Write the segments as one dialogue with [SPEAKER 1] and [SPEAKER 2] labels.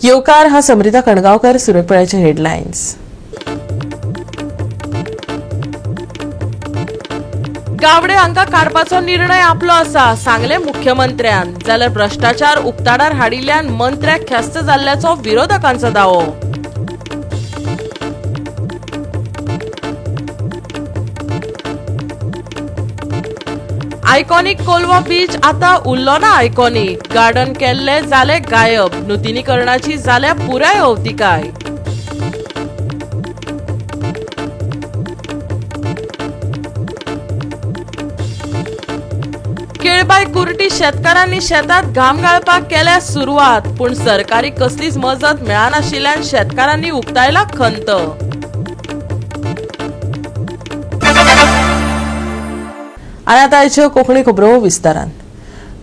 [SPEAKER 1] येवकार हा समृता कणगावकर. सुरक्षेचे हेडलायन्स. गावडे हांकां काडपाचो निर्णय आपलो आसा सांगले मुख्यमंत्र्यान, जाल्यार भ्रष्टाचार उक्ताडार हाडिल्ल्यान मंत्र्याक ख्यास्त जाल्ल्याचो विरोधकांचो दावो. आयकॉनिक कोलवा बीच आता उरलो ना आयकॉनिक, गार्डन केल्ले जाले गायब, नुतनीकरणाची जाल्या पुराय अवतिकाय. केळबाय कुर्टी शेतकारांनी शेतात घाम घालपाक केल्या सुरवात, पूण सरकारी कसलीच मजत मेळनाशिल्ल्यान शेतकारांनी उक्तायला खंत. आनी आतां आयच्यो कोंकणी खबरो विस्तारान.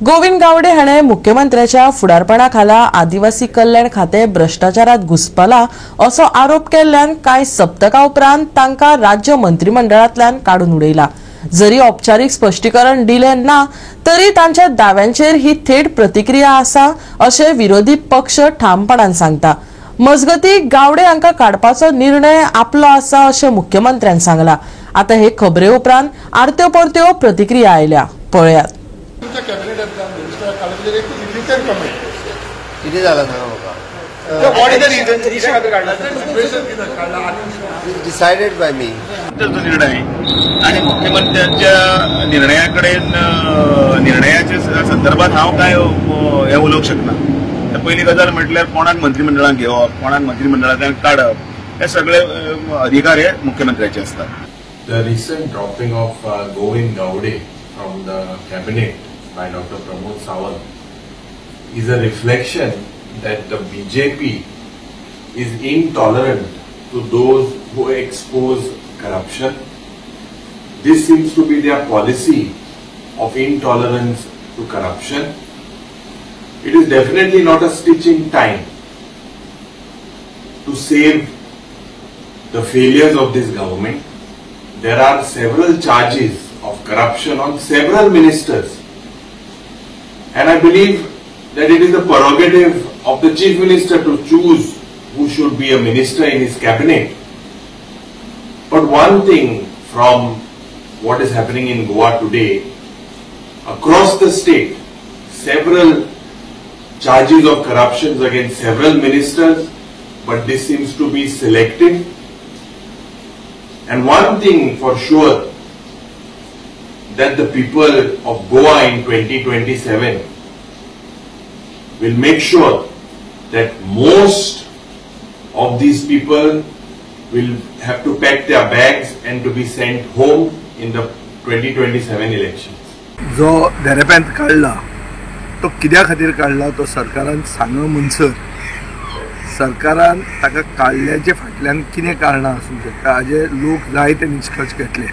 [SPEAKER 1] गोविंद गावडे हाणें मुख्यमंत्र्याच्या फुडारपणा खाला आदिवासी कल्याण खातें भ्रष्टाचारात घुसपला असो आरोप केल्ल्यान कांय सप्तकां उपरांत तांकां राज्य मंत्रिमंडळांतल्यान काडून उडयला. जरी औपचारीक स्पश्टीकरण दिलें ना तरी तांच्या दाव्यांचेर ही थेट प्रतिक्रिया आसा अशें विरोधी पक्ष ठामपणान सांगता. मजगती गावडे हांकां काडपाचो निर्णय आपलो आसा अशें मुख्यमंत्र्यान सांगला. आता हे खबरे उपरांत आरत्यो परत्यो प्रतिक्रिया आयल्या, पळयात.
[SPEAKER 2] डिसायडेड बाय मी
[SPEAKER 3] निर्णय आणि मुख्यमंत्र्यांच्या निर्णयाकडेन निर्णयाच्या संदर्भात हांव काय हे उलोवंक शकना. पयली गजाल म्हटल्यार कोणाक मंत्रिमंडळांत घेवप, कोणाक मंत्रिमंडळांतल्यान काडप हे सगळे अधिकार हे मुख्यमंत्र्याचे आसतात.
[SPEAKER 4] The recent dropping of Govind Gaude from the cabinet by Dr. Pramod Sawant is a reflection that the BJP is intolerant to those who expose corruption. This seems to be their policy of intolerance to corruption. It is definitely not a stitch in time to save the failures of this government. There are several charges of corruption on several ministers, and I believe that it is the prerogative of the Chief Minister to choose who should be a minister in his cabinet. But one thing from what is happening in Goa today, across the state, several charges of corruption against several ministers, but this seems to be selective. And one thing for sure, that the people of Goa in 2027 will make sure that most of these people will have to pack their bags and to be sent home in the 2027 elections.
[SPEAKER 5] जो धेरेपेंत काडला तो कित्या खातीर काडला तो सरकारान सांग म्हणसर सरकारान ताका काडल्याचे फाटल्यान कितें कारणां आसूंक शकता हाजे लोक जायते निश्कर्श घेतले.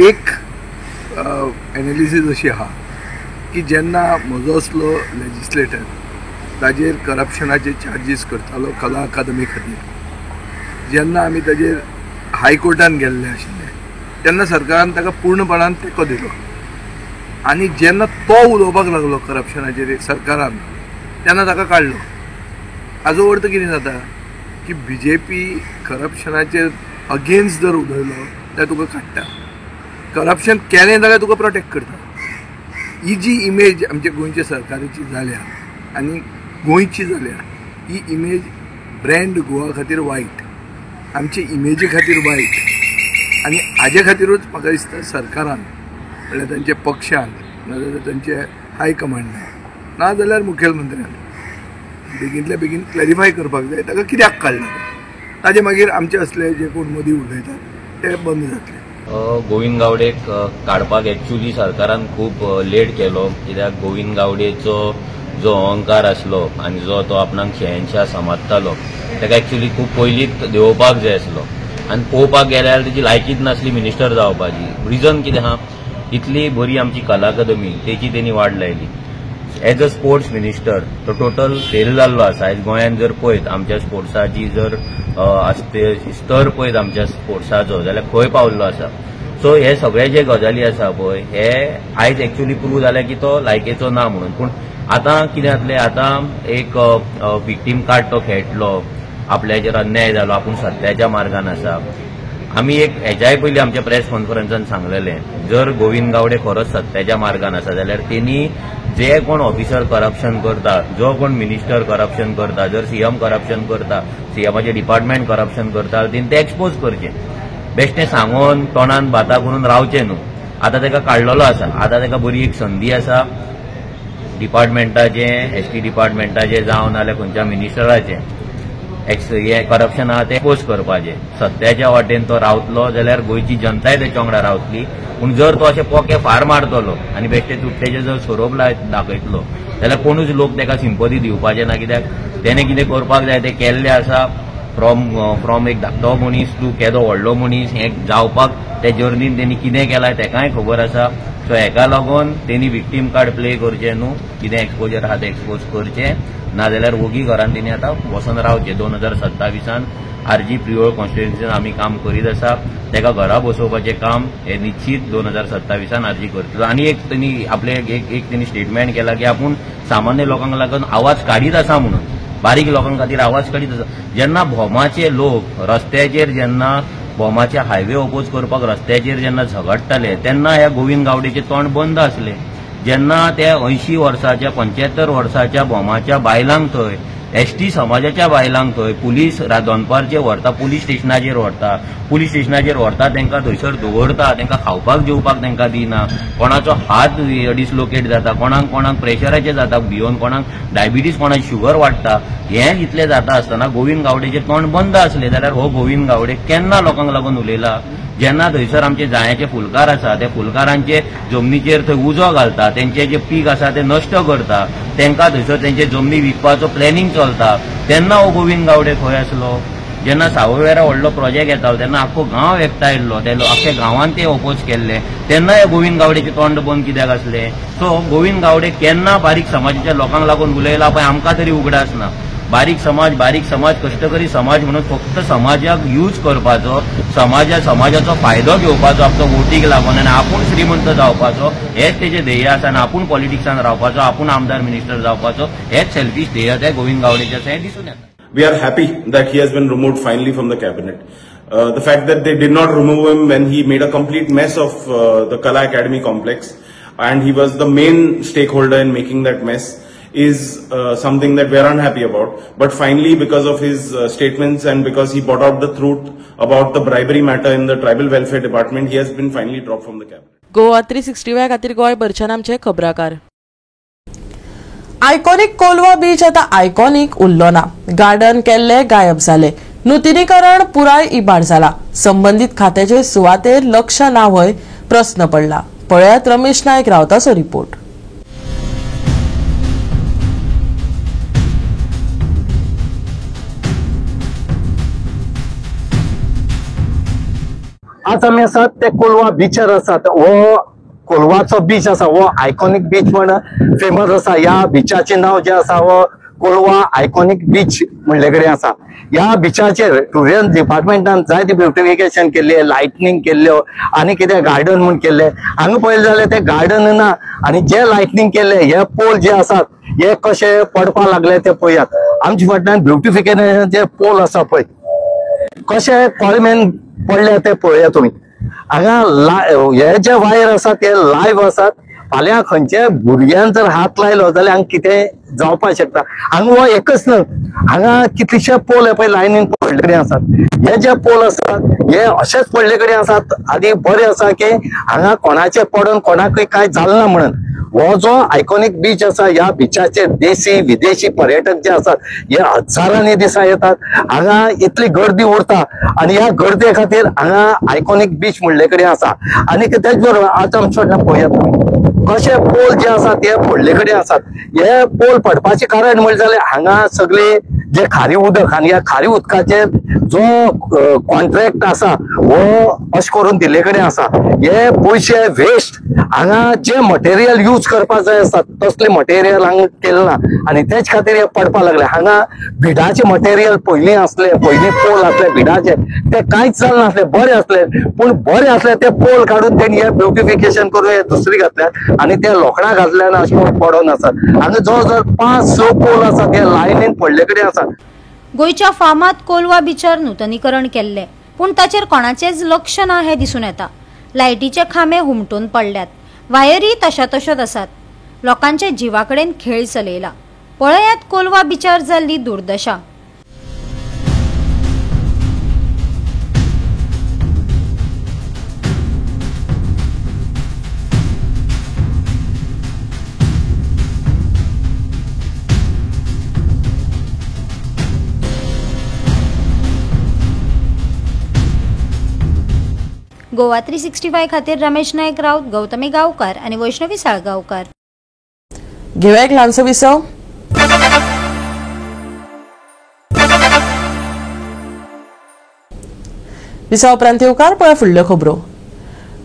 [SPEAKER 5] एक एनालिसीस अशी आहा की जेन्ना म्हजो असलो लेजिस्लेटर ताजेर करप्शनाचे चार्जीस करतालो कला अकादमी खातीर, जेन्ना आमी ताजेर हायकोर्टान गेल्ले आशिल्ले तेन्ना सरकारान ताका पूर्णपणान तेंको दिलो आनी जेन्ना तो उलोवपाक लागलो करप्शनाचेर सरकारान तेन्ना ताका काडलो. हाजो अर्थ कितें जाता की बी जे पी करप्शनाचेर अगेन्स्ट जर उलयलो जाल्यार तुका काडटा, करप्शन केलें जाल्यार तुका प्रोटेक्ट करता. ही जी इमेज आमच्या गोंयच्या सरकाराची जाल्या आनी गोंयची जाल्या ही इमेज ब्रँड गोवा खातीर वायट, आमचे इमेजी खातीर वायट आनी हाजे खातीरूच म्हाका दिसता सरकारान म्हणल्यार तांच्या पक्षान नाजाल्यार तांचे हायकमांडान नाजाल्यार मुखेलमंत्र्यान बेगीनल्या बेगीन क्लॅरिफाय करपाक जाय ताका कित्याक काडला ताजे मागीर आमचे असले जे कोण मदीं उलयतात ते बंद जातले.
[SPEAKER 6] गोविंद गावडेक काडपाक एक्चुअली सरकारान खूब लेट केलो, कित्याक गोविंद गावडेचो जो अहंकार आसलो आनी जो तो आपणाक शहनशाह समजतालो ताका एक्चुअली खूब पयलींच देंवोवपाक जाय आसलो. आनी पळोवपाक गेल्यार तेजी लायकीच नासली मिनिस्टर जावपाची. रिजन कितें आहा, इतली बरी आमची कला अकादमी तेची तेणी वाड लायली. एज अ स्पोर्ट्स मिनिस्टर तो टोटल फेल जाल्लो आसा. आयज गोंयांत जर पळयत आमच्या स्पोर्ट्साची जर स्तर पळयत आमच्या स्पोर्ट्साचो जाल्यार खंय पावल्लो आसा. सो हे सगळे जे गजाली आसा पळय हे आयज एक्चुअली प्रूव जाले की तो लायकेचो ना म्हणून. पूण आतां कितें जातलें, आतां एक विक्टीम कार्ड तो खेळटलो, आपल्याचेर अन्याय जालो, आपूण सत्याच्या मार्गान आसा. आमी एक हेच्याय पयलीं आमच्या प्रेस कॉन्फरन्सान सांगलेलें, जर गोविंद गावडे खरोच सत्याच्या मार्गान आसा जाल्यार तेणी जे कोण ऑफिसर करप्शन करता, जो कोण मिनिस्टर करप्शन करता, जर सीएम करप्शन करता, सीएमाचे डिपार्टमेंट करप्शन करता, तेणी ते एक्सपोज करचें. बेश्टें सांगून तोंडान बाता करून रावचें न्हू. आतां ताका काडलेलो आसा, आतां ताका बरी एक संदी आसा डिपार्टमेंटाचें, एसटी डिपार्टमेंटाचें जावं नाजाल्यार खंयच्या मिनिस्टराचें हे करप्शन आहा तें एक्सपोज करपाचें. सत्याच्या वाटेन तो रावतलो जाल्यार गोंयची जनताय तेच्या वांगडा रावतली. पूण जर तो अशे पोके फार मारतलो आनी बेश्टे चुट्टेचे जर सोरोप दाखयतलो जाल्यार कोणूच लोक ताका सिंपती दिवपाचे ना, कित्याक तेणें कितें करपाक जाय तें केल्लें आसा. फ्रॉम एक धाकटो मनीस टू केदो व्हडलो मनीस हें जावपाक ते जर्नीन तेणी कितें केलां तेकाय खबर आसा. सो हेका लागून तेणी विक्टीम कार्ड प्ले करचें न्हू, कितें एक्सपोजर आहा तें एक्सपोज करचें, नाजाल्यार वोगी घरान तेणी आतां वचोन रावचें. 2027 आरजी प्रियोळ कॉन्स्टिट्युएन्सीन आमी काम करीत आसा, ताका घरा बसोवपाचें काम हें निश्चीत 2027 आरजी करतलो. आनी एक तेणी आपले एक तेणी स्टेटमेंट केला की आपूण सामान्य लोकांक लागून आवाज काडीत आसा म्हणून, बारीक लोकां खातीर आवाज काडीत आसा. जेन्ना भोमाचे लोक रस्त्याचेर, जेन्ना भोमाचे हायवे ओपोज करपाक रस्त्याचेर जेन्ना झगडटाले तेन्ना ह्या गोविंद गावडेचें तोंड बंद आसलें. जेन्ना त्या 80 वर्साच्या 75 वर्साच्या भोमाच्या बायलांक थंय, एसटी समाजाच्या बायलांक थंय पुलीस दनपारचे व्हरता, पुलीस स्टेशनाचेर व्हरता, पुलीस स्टेशनाचेर व्हरता, तांकां थंयसर दवरता, तांकां खावपाक जेवपाक तांकां दिना, कोणाचो हात डिसलोकेट जाता, कोणाक कोणाक प्रेशराचें जाता भियोन, कोणाक डायबिटीज, कोणाक शुगर वाडटा, हें इतलें जाता आसतना गोविंद गावडेचें तोंड बंद आसलें जाल्यार हो गोविंद गावडे केन्ना लोकांक लागून उलयला? जेन्ना थंयसर आमचे जायांचे फुलकार आसा, त्या फुलकारांचे जमनीचेर थंय उजो घालता, तेंचे जे पीक आसा ते नश्ट करता, तेंकां थंयसर तेंचे जमनी विकपाचो प्लॅनिंग चलता, तेन्ना हो गोविंद गावडे खंय आसलो? जेन्ना सावयवेरा व्हडलो प्रोजेक्ट येतालो तेन्ना आख्खो गांव एकठांयल्लो, ते आख्खे गांवान ते ओपोज केल्ले, तेन्ना हे गोविंद गावडेचें तोंड बंद कित्याक आसलें? सो गोविंद गावडे केन्ना बारीक समाजाच्या लोकांक लागून उलयला पळय आमकां तरी उगडास ना. बारीक समाज, बारीक समाज, कश्टकरी समाज म्हणून फक्त समाजाक यूज करपाचो, समाजाचो फायदो घेवपाचो आपलो वोटीक लागून आनी आपूण श्रीमंत जावपाचो हेच तेजें ध्येय आसा आनी आपूण पॉलिटिक्सान रावपाचो, आपूण आमदार मिनिस्टर जावपाचो हेच सेल्फीश ध्येय तें गोविंद गावडेचें आसा हें दिसून येता.
[SPEAKER 4] We are happy that he has been removed finally from the cabinet. The fact that they did not remove him when he made a complete mess of the Kala Academy complex, and he was the main stakeholder in making that mess, is something that we are unhappy about. But finally, because of his statements and because he brought out the truth about the bribery matter in the Tribal Welfare Department, he has been finally dropped from the cabinet.
[SPEAKER 1] Goa 365 खातीर गोंय भरच्यान आमचे खबराकार. Iconic Colva beach आता iconic उरलो ना. Garden केल्ले गायब जाले, नुतनीकरण पुराय इबाड जाला. संबंदीत खात्याचे सुवातेर लक्ष ना व्हय प्रस्न पडला. पळयात रमेश नायक रावताचो रिपोर्ट.
[SPEAKER 7] आज आमी आसात ते कोलवा बिचार आसात. हो कोलवाचो बीच आसा, हो आयकॉनिक बीच म्हण फेमस आसा. ह्या बिचाचें नांव जें आसा हो कोलवा आयकॉनिक बीच म्हणले कडेन आसा. ह्या बिचाचेर टुरिझम डिपार्टमेंटान जायते ब्युटिफिकेशन केल्ले, लायटनींग केल्ल्यो आनी कितें गार्डन म्हूण केल्ले. हांगा पळयलें जाल्यार ते गार्डन ना आनी जे लायटनींग केल्ले हे पोल जे आसात हे कशे पडपाक लागले ते पळयात. आमच्या फाटल्यान ब्युटिफिकेशनाचे पोल आसा पळय, कशे कॉळमेन पडले ते पळया तुमी. हांगा हे जे वायर आसा ते लायव्ह आसात. फाल्यां खंयच्या भुरग्यान जर हात लायलो जाल्यार हांगा कितें जावपाक शकता. हांगा हो एकच न्हय, हांगा कितलेशे पोल हे पळय लायनीन पडले कडेन आसात. हे जे पोल आसात हे अशेच पडले कडेन आसात आनी बरें आसा की हांगा कोणाचे पडून कोणाकूय कांय जालें ना म्हणून. हो जो आयकॉनिक बीच आसा ह्या बिचाचेर देशी विदेशी पर्यटक जे आसात हे हजारांनी दिसा येतात. हांगा इतली गर्दी उरता आनी ह्या गर्दे खातीर हांगा आयकॉनिक बीच म्हणले कडेन आसा. आनी तेच बरोबर आज आमच्या फाटल्यान पळयात कशे पोल जे आसात ते पडले कडेन आसात. हे पोल पडपाचें कारण म्हणलें जाल्यार हांगा सगळे जे खारी उदक आनी ह्या खारी उदकाचेर जो कॉन्ट्रॅक्ट आसा हो अशें करून दिल्ले कडेन आसा. हे पयशे वेस्ट. हांगा जे मटेरियल यूज करपाक जाय आसा तसले मटेरियल हांगा केलें ना आनी तेच खातीर हे पडपाक लागले. हांगा भिडाचे मटेरियल पयलीं आसले, पयलीं पोल आसले भिडाचे, ते कांयच जालें नासले, बरे आसले. पूण बरे आसले ते पोल काडून तेणी हे ब्युटिफिकेशन करून हे दुसरी घातल्यात आनी ते लोखणां घातल्यान अशें करून पडोन आसात. हांगा जवळ जवळ 5-6 पोल आसा ते लायनीन पडले कडेन आसा.
[SPEAKER 8] गोंयच्या फामाद कोलवा बिचार नुतनीकरण केल्ले, पूण ताचेर कोणाचेच लक्ष ना हें दिसून येता. लायटीचे खांबे हुमटून पडल्यात, वायरी तशा तश्योच आसात. लोकांच्या जिवा कडेन खेळ चलयला. पळयात कोलवा बिचार जाल्ली दुर्दशा. गोवा 365 खातीर रमेश नायक राऊत, गौतमी गावकर आणि वैष्णवी साळगावकर.
[SPEAKER 1] घेऊया एक ल्हानसो विसव. विसव उपरांत येवकार पळय फुडल्यो खबरो.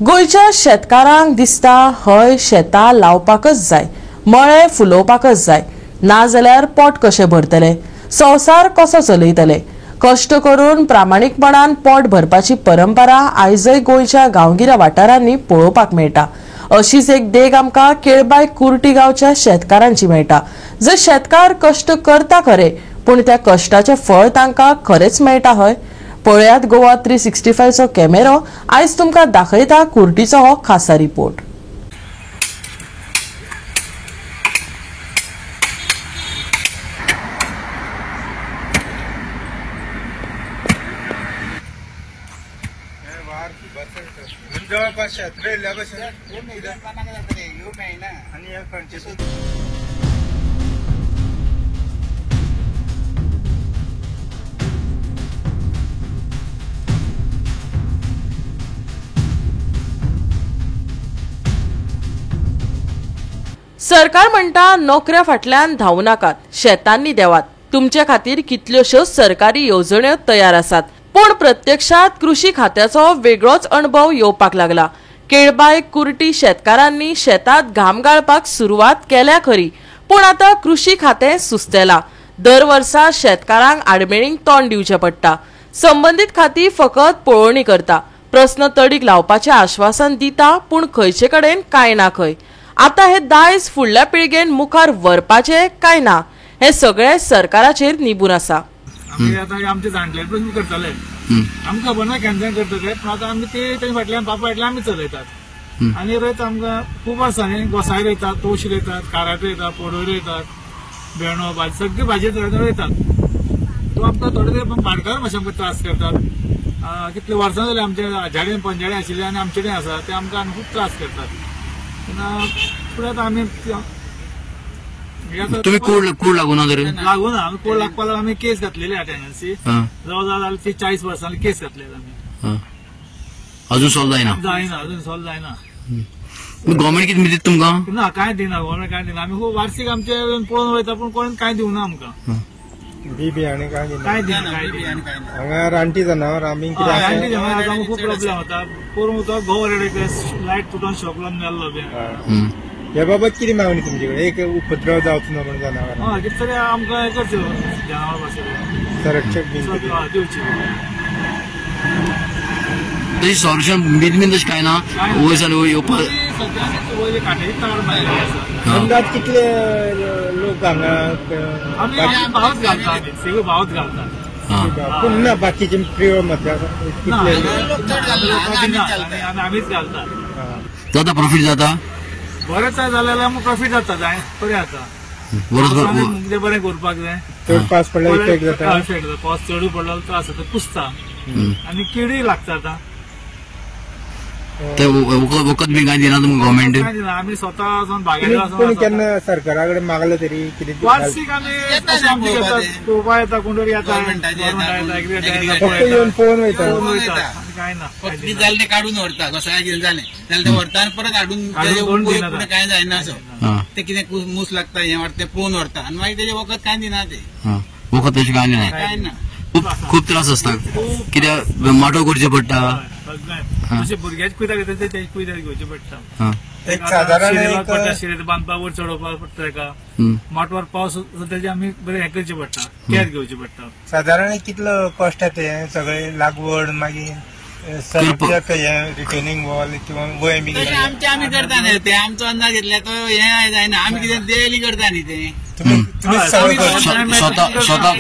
[SPEAKER 1] गोंयच्या शेतकारांक दिसता हय शेतां लावपाकच जाय, मळे फुलोवपाकच जाय, नाजाल्यार पोट कशें भरतले, संवसार कसो चलयतले. कश्ट करून प्रामाणीकपणान पोट भरपाची परंपरा आयजय गोंयच्या गांवगिऱ्या वाठारांनी पळोवपाक मेळटा. अशीच एक देख आमकां केळबाय कुर्टी गांवच्या शेतकारांची मेळटा, जंय शेतकार कश्ट करता खरे, पूण त्या कश्टाचें फळ तांकां खरेंच मेळटा हय. पळयात गोवा 365चो कॅमेरो आयज तुमकां दाखयता कुर्टीचो हो खासा रिपोर्ट. सरकार म्हणटा नोकऱ्या फाटल्यान धांवू नाकात, शेतांनी देवात, तुमचे खातीर कितल्योश्योच सरकारी येवजण्यो तयार आसात. पूण प्रत्यक्षात कृषी खात्याचो वेगळोच अणभव येवपाक लागला. केळबाय कुर्टी शेतकारांनी शेतात घाम गाळपाक सुरवात केल्या खरी, पूण आतां कृषी खातें सुस्तेला. दर वर्सा शेतकारांक आडमेळींक तोंड दिवचें पडटा. संबंदीत खाती फकत पळोवणी करता, प्रस्न तडीक लावपाचें आश्वासन दिता, पूण खंयचे कडेन कांय ना खंय. आतां हे दायज फुडल्या पिळगेन मुखार व्हरपाचें काय ना हें सगळें सरकाराचेर निबून आसा.
[SPEAKER 9] आमी आतां आमचे जाणटे पसून करताले, आमकां खबर ना केन्ना करता ते, पूण आतां आमी ते तेंच्या फाटल्यान बापा फाटल्यान आमी चलयतात. आनी रोयता आमकां खूब आसा न्ही, गोसाय रोयतात, तवशी रोयतात, काराटे रोयतात, पोडोय रोयतात, भेंडो भाजी सगळी भाजी रोयतात. तो आमकां थोडे ते भाटकार मातशे आमकां त्रास करतात. कितले वर्सां जाली आमचे आजाडे पंजाडे आशिल्ले आनी आमचे कडेन आसा ते आमकां आनी खूब त्रास करतात. तेन्ना फुडें आतां आमी
[SPEAKER 10] तुम्ही कोड लागू ना तरी
[SPEAKER 9] लागू ना, आमी कोड लागपा लागून आमी केस घातलेली आहा टेनन्सी, जवळ जवळ ती 40 वर्सांनी केस घातलेली आमी.
[SPEAKER 10] अजून सॉल्व जायना?
[SPEAKER 9] जायना, अजून सॉल्व जायना.
[SPEAKER 10] गव्हर्मेंट कितें दिता तुमकां?
[SPEAKER 9] ना, कांय दिना गव्हर्मेंट, कांय दिना. आमी खूब वार्षिक आमचे पळोवन वयता, पूण कोण कांय दिवना आमकां.
[SPEAKER 11] बी बियाणे कांय दिना,
[SPEAKER 9] कांय दिना, कांय दिना.
[SPEAKER 11] हांगा रानटी जनावर आमी
[SPEAKER 9] रानटी जनावर आमकां खूब प्रॉब्लेम जाता. पोरूं तो घोव लायट तुटून शॉक लावन मेल्लो बी.
[SPEAKER 11] ह्या बाबत कितें मागणी तुमचे कडेन? एक उपद्रव जावचो ना म्हणून जनावरां
[SPEAKER 9] हय कितें तरी आमकां हें करचें जनावरां पासून
[SPEAKER 11] संरक्षक बीन
[SPEAKER 9] दिवचें.
[SPEAKER 10] तशी संरक्षण बीन बीन तशें कांय ना वयर सावन येवपाक.
[SPEAKER 9] सद्या कांटेची तार मारिल्ली आसा.
[SPEAKER 11] अंदाज कितले लोक हांगा?
[SPEAKER 9] आमी भावच घालता, आमी सगळी भावच घालता.
[SPEAKER 11] पूण ना बाकीचे प्रियोळ मत कितले
[SPEAKER 9] आमीच घालता.
[SPEAKER 10] जाता प्रॉफीट जाता
[SPEAKER 9] बरेंच जाल्यार आमकां प्रॉफीट जाता, जाय बरें जाता, बरें करपाक जाय.
[SPEAKER 11] चड पावस पडल्यार इफेक्ट जाता,
[SPEAKER 9] इफेक्ट जाता. पावस चड पडलो त्रास जाता, कुसता आनी किडी लागता. आतां
[SPEAKER 10] ते वखद बी कांय दिना तुमकां गव्हर्मेंट?
[SPEAKER 9] कांय दिना, आमी स्वता वचून बागेंत.
[SPEAKER 11] कोणी केन्ना सरकारा कडेन मागलें तरी कितें?
[SPEAKER 9] वार्षिक आमी पळोवपा येता, कोण तरी येता,
[SPEAKER 11] फक्त येवन पळोवन वयता,
[SPEAKER 9] कांय ना.
[SPEAKER 12] फक्त जालें तें काडून व्हरता, गोसाळ्या कितें जालें जाल्यार तें व्हरता आनी परत हाडून फुडें कांय जायना असो. तें कितें मूस लागता हें वाटता तें पळोवन व्हरता आनी मागीर तेजें वखद कांय दिना ते.
[SPEAKER 10] वखद तशें कांय ना. खूब खूब त्रास आसता कित्याक माटो करचें पडटा.
[SPEAKER 9] जशें भुरग्याचे कुयदार घेता ते कुयदार घेवचें पडटा.
[SPEAKER 11] एक सादारण
[SPEAKER 9] शिरेत बांदपाक वयर चडोवपाक पडटा ताका. माटवार पावस तेजे आमी बरें हें करचें पडटा, केअर घेवची पडटा.
[SPEAKER 11] सादारण कितलो कॉस्ट येता हें सगळें लागवड मागीर रिटेनिंग वॉल किंवा वय बी?
[SPEAKER 12] आमचे आमी करता न्ही ते, आमचो अंदाज घेतल्या तो हें जायना. आमी कितें डेली करता न्ही ते.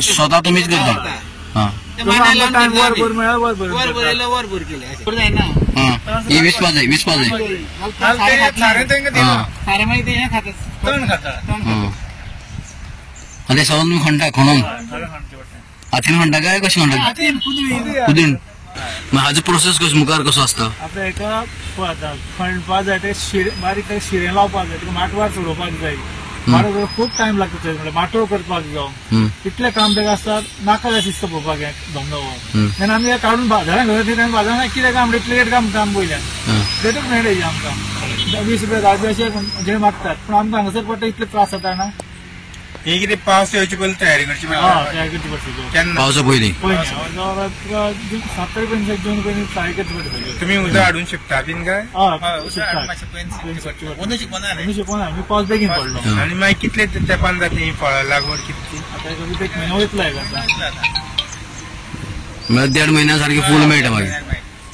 [SPEAKER 10] स्वतः तुमीच करता?
[SPEAKER 9] वरभर मेळ्ळा वरभर
[SPEAKER 12] वरभर केलें जायना.
[SPEAKER 10] विसपा जाय, विसपा जाय.
[SPEAKER 12] सारें मागीर ते हें खाता, तण खाता.
[SPEAKER 10] आनी सगळें तुमी खणटा, खणून हातीन खणटा काय कशें खणटा? कुदीन. हाजो प्रोसेस कसो मुखार कसो आसता?
[SPEAKER 9] आतां हेका पळय आतां खणपा जाय ते बारीक शिरें लावपाक जाय, ताका माटवार चडोवपाक जाय. माटवार खूब टायम लागता थंय, म्हणल्यार माटोव करपाक जावं इतलें काम ताका आसता, नाका जाय दिसता पळोवपाक हें धंदो. तेन्ना आमी काडून बाजारान घेवन तेन्ना बाजारान कितें काम इतलें काम काम पयल्यान रेटूच मेळटा आमकां 20 रुपया 10 रुपया अशें जे मागतात. पूण आमकां हांगासर पडटा इतले त्रास जाता ना.
[SPEAKER 11] ही कितें पावस येवचे पयलीं तयारी करची पडटा.
[SPEAKER 9] तयारी करची पडटा
[SPEAKER 10] पावसा पयलीं.
[SPEAKER 9] 7 तारीख पयलीं जून पयलीं तयारी करची पडटा.
[SPEAKER 11] तुमी उदक हाडूंक शकता बीन काय?
[SPEAKER 9] हय शिकना आमी, पावस बेगीन पडलो.
[SPEAKER 11] आनी मागीर कितले तेंपान जाता ही फळां लागवड कितली?
[SPEAKER 9] आतां एक म्हयनो वयतलो आतां,
[SPEAKER 10] म्हळ्यार 1.5 म्हयन्या सारकें फूल मेळटा मागीर.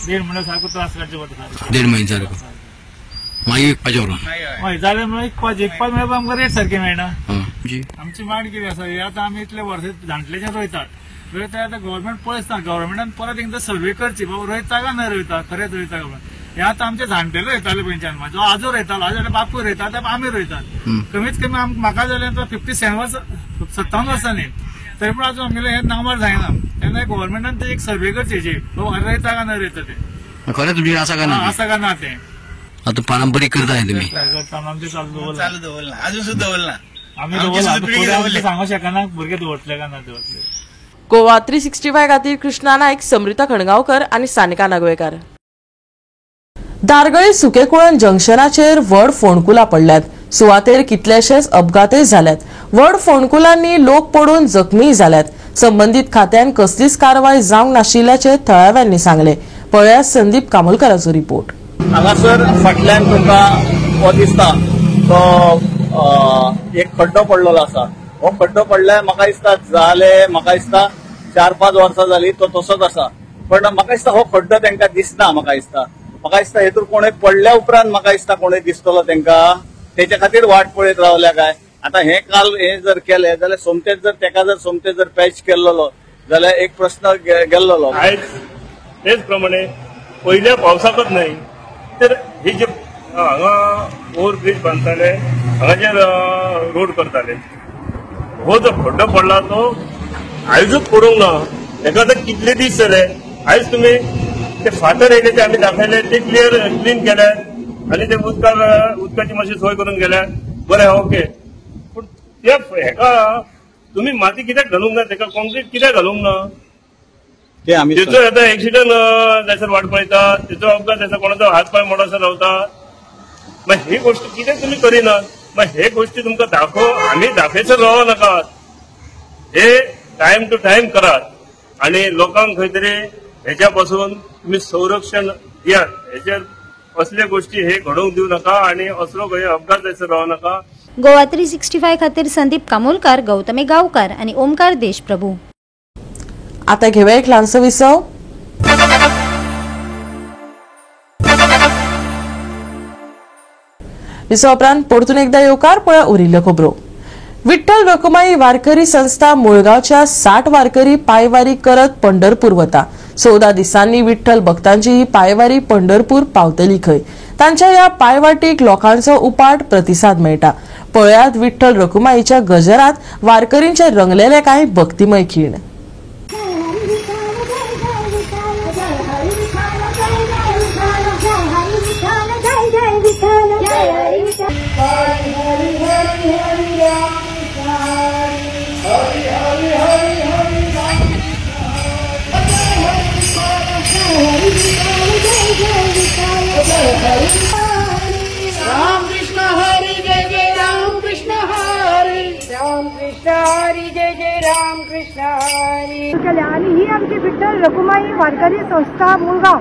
[SPEAKER 9] 1.5 म्हयनो सारको त्रास काडचे पडटा.
[SPEAKER 10] 1.5 म्हयने सारको मागीर विकपाचें व्हरून.
[SPEAKER 9] हय जाल्यार म्हळ्यार विकपाक मेळपाक आमकां रेट सारकी मेळना. आमची मागणी कितें आसा, हे आतां आमी इतले वर्सां धांटलेच्यान रोयतात, रोयता आतां गव्हर्मेंट पळयता, गव्हर्मेंटान परत एकदां सर्वे करची बाबा रोयता काय ना रोयता, खरेंच रोयता काय म्हणून. हे आतां आमचे जाणटेले रोयताले पयलींच्यान, म्हाजो आजो रोयतालो, आजो बापूय रोयता, आतां आमी रोयतात. कमीत कमी म्हाका जालें आतां 57 वर्सां 57 वर्सांनी, तरी पूण आजून आमगेलें हें नांवार जायना. तेन्ना गव्हर्मेंटान ते एक सर्वे करची जी बाबा रोयता काय ना रोयता ते,
[SPEAKER 10] खरें तुमचे आसा काय ना,
[SPEAKER 9] आसा काय ना तें.
[SPEAKER 10] आतां पारंपरीक करता तुमी?
[SPEAKER 9] आमचें चालू
[SPEAKER 12] चालू दवरलां, अजून सुद्दां दवरलां.
[SPEAKER 9] आमी दवरलां, सांगूंक शकना भुरगे दवरतले काय ना दवरतले.
[SPEAKER 1] गोवा 365 खातीर कृष्णा नायक, समृता खणगांवकर आनी सानिका नागवेकर. दारगळी सुकेकुळण जंक्शनाचेर व्हड फोंडकुलां पडल्यात. सुवातेर कितलेशेच अपघातय जाल्यात. व्हड फोंडकुलांनी लोक पडून जखमीय जाल्यात. संबंदीत खात्यान कसलीच कारवाय जावंक नाशिल्ल्याचें थळाव्यांनी सांगलें. पळयात संदीप कामोलकराचो रिपोर्ट.
[SPEAKER 13] हांगासर फाटल्यान तुमकां हो दिसता तो एक खड्डो पडलेलो आसा. हो खड्डो पडल्यार म्हाका दिसता जाले, म्हाका दिसता 4-5 वर्सां जाली तो तसोच आसा. पण म्हाका दिसता हो खड्डो तांकां दिसना. म्हाका दिसता हेतून कोणूय पडल्या उपरांत म्हाका दिसता कोणूय दिसतलो तांकां, तेच्या खातीर वाट पळयत रावल्या काय. आतां हें काल हें जर केलें जाल्यार सोमतेच जर तेका जर सोमतेच जर पॅच केल्लो जाल्यार एक प्रस्न गेल्लो.
[SPEAKER 14] आयज तेच प्रमाणे पयल्या पावसाकच न्हय तर हे जे हांगा ओव्हरब्रीज बांदताले, हांगा जे रोड करताले, हो जो खड्डो पडला तो आयजूच पडूंक ना. हेका आतां कितले दीस जाले. आयज तुमी ते फातर येयले ते आमी दाखयले, ते क्लियर क्लीन केले आनी ते उदकाची मातशी सोय करून गेल्या, बरें ओके. पूण ते हेका तुमी माती कित्याक घालूंक ना, तेका कॉन्क्रीट कित्याक घालूंक ना? तेचो आतां एक्सिडंट जायसर वाट पळयता, तेचो अपघात जायसर कोणाचो हात पांय मोडसर रावता. मागीर ही गोष्ट कित्याक तुमी करिनात? मागीर हे गोष्टी तुमकां आमी दाखयसर रावो नाकात, हे टायम टू टायम करात आनी लोकांक खंय तरी हेच्या पासून तुमी संरक्षण दियात. हेचेर असले गोष्टी हे घडोवंक दिवं नाका आनी असलो खंय अपघात जायसर रावो नाका.
[SPEAKER 8] गोवा 365 खातीर संदीप कामोलकार, गौतमी गांवकार आनी ओमकार देशप्रभू.
[SPEAKER 1] आता घेऊया एक ल्हानसो विसव. विसवा उपरांत परतून एकदा येवकार. पळया उरिल्ल्यो खबरो. विठ्ठल रखुमाई वारकरी संस्था मुळगांवच्या 60 वारकरी पायवारी करत पंढरपूर वता. 14 दिसांनी विठ्ठल भक्तांची ही पायवारी पंढरपूर पावतली खंय. तांच्या ह्या पायवाटीक लोकांचो उपाट प्रतिसाद मेळटा. पळयात विठ्ठल रखुमाईच्या गजरात वारकरींचे रंगलेले कांय भक्तिमय खीण.
[SPEAKER 15] राम कृष्ण हरी जय जय राम कृष्ण हरी, राम कृष्ण हरी जय जय राम कृष्ण हरी. केल्या आनी ही आमची विठ्ठल रखुमाई वारकरी संस्था मुळगांव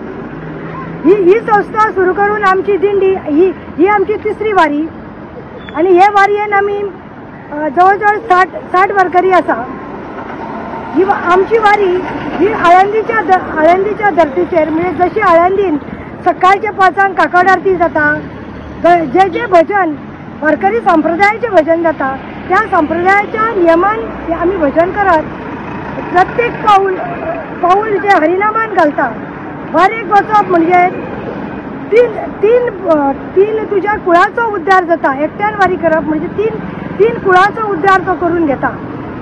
[SPEAKER 15] ही ही संस्था सुरू करून आमची दिंडी ही ही आमची तिसरी वारी आनी हे वारयेन आमी जवळ जवळ 60 वारकरी आसा. ही आमची वारी ही आळंदीच्या धर्तीचेर, म्हणजे जशी आळंदीन सकाळच्या 5 काकड आरती जाता, जे जे भजन वारकरी संप्रदायाचे भजन जाता त्या संप्रदायाच्या नियमान आमी भजन करत प्रत्येक पाऊल पाऊल जे हरिनामान घालता. वारेक वचप म्हणजे तीन तीन तीन तुज्या कुळाचो उद्धार जाता. एकट्यान वारी करप म्हणजे तीन तीन कुळाचो उद्धार तो करून घेता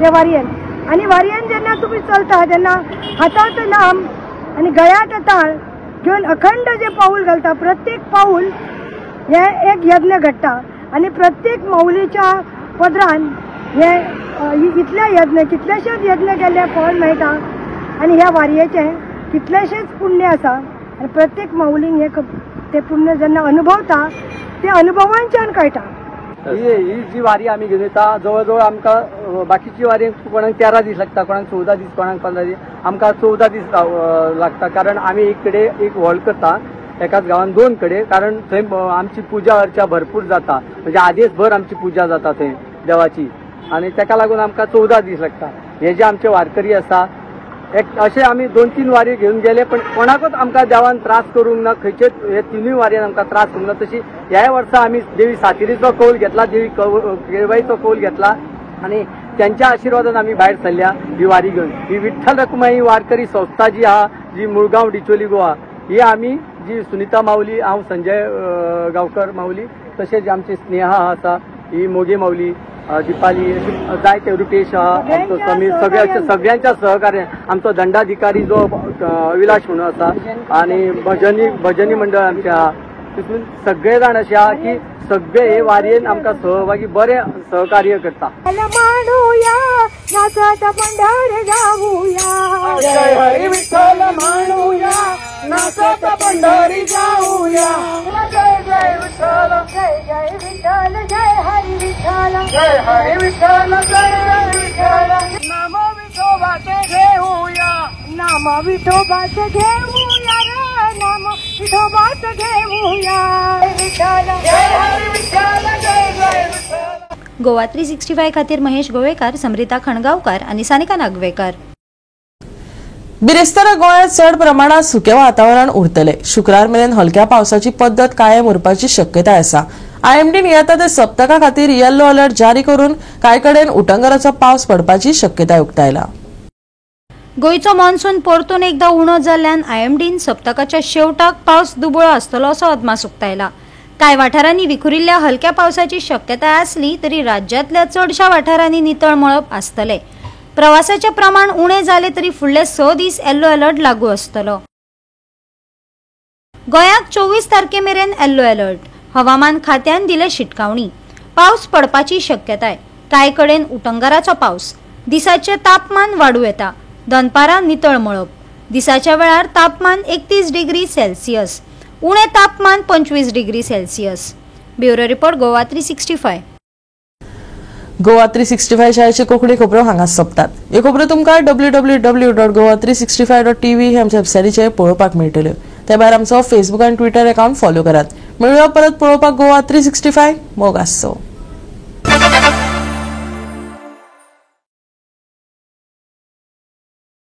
[SPEAKER 15] त्या वारयेन. आनी वारयेन जेन्ना तुमी चलता तेन्ना हातात नाम आनी गळ्यात ताळ घेवन अखंड जे पाऊल घालता, प्रत्येक पाऊल हे एक यज्ञ घडटा आनी प्रत्येक माऊलीच्या पदरान हे इतले यज्ञ कितलेशेच यज्ञ केल्ले फळ मेळटा आनी ह्या वारयेचें कितलेशेच पुण्य आसा आनी प्रत्येक माऊलींक हे ते पुण्य जेन्ना अनुभवता ते अनुभवांच्यान कळटा.
[SPEAKER 16] ही जी वारी आमी घेवन येता जवळ जवळ आमकां बाकीची वारी कोणाक 13 दीस लागता, कोणाक 14 दीस, कोणाक 15 दीस, आमकां 14 दीस लागता. कारण आमी एक कडेन एक हॉल करता एकाच गांवान 2 कडेन, कारण थंय आमची पुजा अर्चा भरपूर जाता, म्हणजे आदेस भर आमची पुजा जाता थंय देवाची, आनी ताका लागून आमकां 14 दीस लागता. हे जे आमचे वारकरी आसा एक अशे आमी 2-3 वारी घेवन गेले, पण कोणाकूच आमकां देवान त्रास करूंक ना, खंयचेच हे तिनूय वारयेन आमकां त्रास करूंक ना. तशी ह्याय वर्सा आमी देवी सातेरीचो कौल घेतला, देवी केळबाईचो कौल घेतला आनी त्यांच्या आशिर्वादान आमी भायर सरल्या ही वारी घेवन. ही विठ्ठल रखुमाई वारकरी संस्था जी आहा, जी मुळगांव डिचोली गोवा, ही आमी जी सुनीता माऊली, हांव संजय गांवकर माऊली, तशेंच आमची स्नेहा आसा, ही मोगे माऊली, दीपाली, जायते रुपेश आहा, आमचो समीर, सगळ्या सगळ्यांच्या सहकार्यान आमचो दंडाधिकारी जो अविलाश म्हणून आसा आनी भजनी मंडळ आमचे आहा, तितून सगळे जाण अशे आहा की सगळे हे वारयेन आमकां सहभागी बरे सहकार्य करता.
[SPEAKER 15] जय विठ्ठल म्हणूया, नाचत पंढरी जाऊया. जय जय विठ्ठल, जय जय विठ्ठल, जय हरी विठ्ठल, जय हरी विठ्ठल, जय हरी विठ्ठल. नाम विठोबाचे घेऊया, नाम विठोबाचे घेऊया रे, नाम विठोबाचे घेऊया. विठ्ठल जय हरी विठ्ठल, जय जय विठ्ठल.
[SPEAKER 8] गोवा 365 खातीर महेश गोवेकार, समृता खणगावकार आनी सानिका नागवेकर.
[SPEAKER 1] बिरेस्तारा गोंयांत चड प्रमाणात सुकें वातावरण उरतलें. शुक्रार मेरेन हलक्या पावसाची पद्दत कायम उरपाची शक्यताय आसा. आयएमडीन येता ते सप्तका खातीर येल्लो अलर्ट जारी करून कांय कडेन उटंगराचो पावस पडपाची शक्यताय उक्तायला.
[SPEAKER 8] गोंयचो मॉन्सून परतून एकदा उणो जाल्ल्यान आयएमडीन सप्तकाच्या शेवटाक पावस दुबळो आसतलो असो अदमास उक्तायला. कांय वाठारांनी विखुरिल्ल्या हलक्या पावसाची शक्यताय आसली तरी राज्यांतल्या चडशा वाठारांनी नितळ मळब आसतले. प्रवासाचे प्रमाण उणें जालें तरी फुडले 6 दीस येल्लो अलर्ट लागू आसतलो. गोंयांत 24 तारखे मेरेन येल्लो अलर्ट, हवामान खात्यान दिले शिटकावणी. पावस पडपाची शक्यताय, कांय कडेन उटंगाराचो पावस. दिसाचें तापमान वाडूं येता. दनपारां नितळ मळब. दिसाच्या वेळार तापमान 31 डिग्री सेल्सियस, उणें तापमान 25 degree Celsius. Bureau report, Goa 365.
[SPEAKER 1] Goa 365 शाळेची कोंकणी खबरो हांगा सोंपतात. ह्यो खबरो तुमकां www.goa365.tv हे आमच्या वेबसायटीचेर पळोवपाक मेळटल्यो. ते भायर आमचो फेसबूक आनी ट्विटर अकाउंट फॉलो करात. मेळुया परत पळोवपाक गोवा 365. मोग आसचो.